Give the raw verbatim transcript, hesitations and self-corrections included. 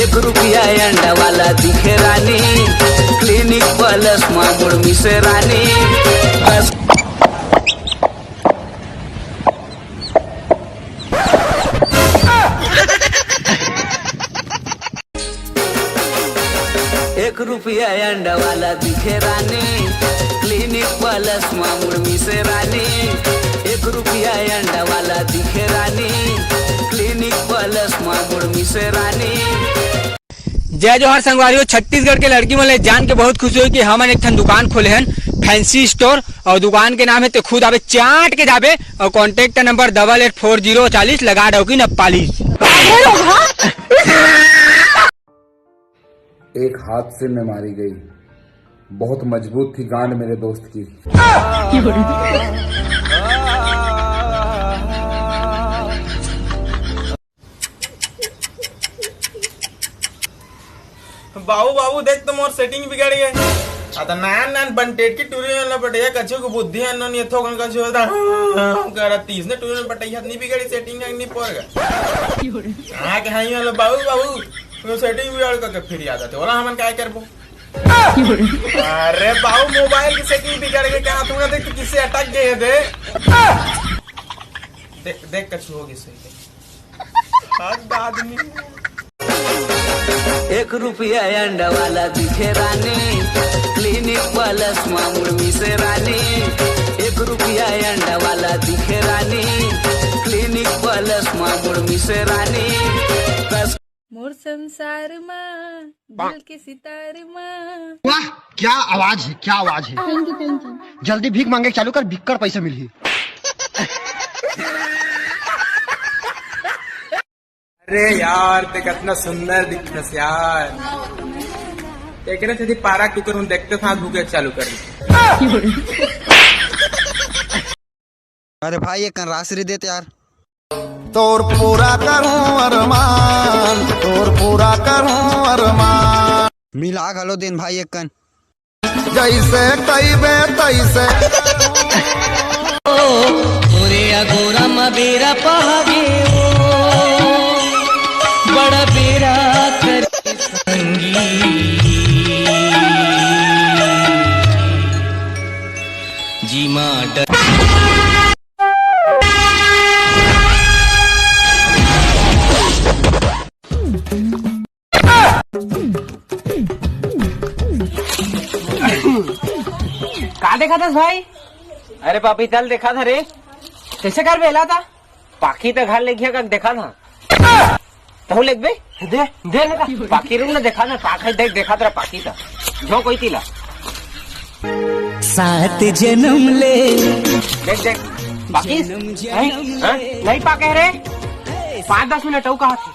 एक रुपया अंडा वाला दिखे रानी, क्लिनिक प्लस मा मुड़ मिसे रानी। बस। एक रुपया अंडा वाला दिखे रानी, क्लिनिक प्लस मा मुड़ मिसे रानी। एक रुपया अंडा वाला दिखे रानी, क्लिनिक प्लस मा मुड़ मिसे रानी। जय जोहार संगवारी हो, छत्तीसगढ़ के लड़की मन ले जान के बहुत खुशी होई कि हमन एक ठन दुकान खोले हन, फैंसी स्टोर, और दुकान के नाम है ते खुद आबे चाट के जाबे, और कॉन्टैक्ट नंबर डबल एट फोर जीरो चालीस लगा डौकी न पालिश। एक हाथ से मैं मारी गई, बहुत मजबूत थी गांड मेरे दोस्त की। बाबू, बाबू, देख तो मोर सेटिंग बिगड़ गए। आ तो नान नान बनटेट की टूरी वाला बटैया कछु को बुद्धि अन्नो नहीं थोकन कछु होता। करत तीस ने टूरी में बटैया नहीं बिगड़ी सेटिंग नहीं पोरगा। हाँ के हाँ वाला बाबू, बाबू, तो सेटिंग बिगड़ के फिर याद आते। बोला हमन काय करबो? अरे बाबू, मोबाइल की सेटिंग बिगड़ गई क्या? तू ना देख, तू किससे अटक गए दे। देख, देख, कछु हो गई सही। हद आदमी। एक रुपया अंडा वाला दिखे रानी, क्लिनिक प्लस मा मुड़ मिसे रानी। एक रुपया अंडा वाला दिखे रानी, क्लिनिक प्लस मा मुड़ मिसे रानी। कस मोर संसार मा, दिल के सितार मा। वाह, क्या आवाज है, क्या आवाज है। Thank you, thank you. जल्दी भीख मांगे चालू कर, बिक्कड़ पैसे मिलही। अरे यार, ते कितना सुंदर दिखस यार। एकरे सेती पारा कुकर हूँ देखते साथ भूखे चालू कर। अरे भाई, एक कन रासरी देत यार। तोर पूरा करूं अरमान, तोर पूरा करूं अरमान। मिला घलो दिन भाई एक कन। जैसे कइबे तैसे। ओरे अगोरा म बेरा पहागे ओ, बड़ा बेरा कर संगी। जी मां डर का देखा था भाई? अरे पपीता ल देखा था रे। कैसे कर बेला था? पाकी त घर ले गया का देखा था। तहु लेगबे? दे, दे ना। पाकी रुक ना, देखा ना, पाक है, देख, देखा तेरा पाकी था। जो कोई तीला। सात जन्म ले। देख, देख, पाकी? जन्म नहीं, जन्म हाँ? ले। नहीं पाके रे। पाँच दस मिनट अउ कहा था।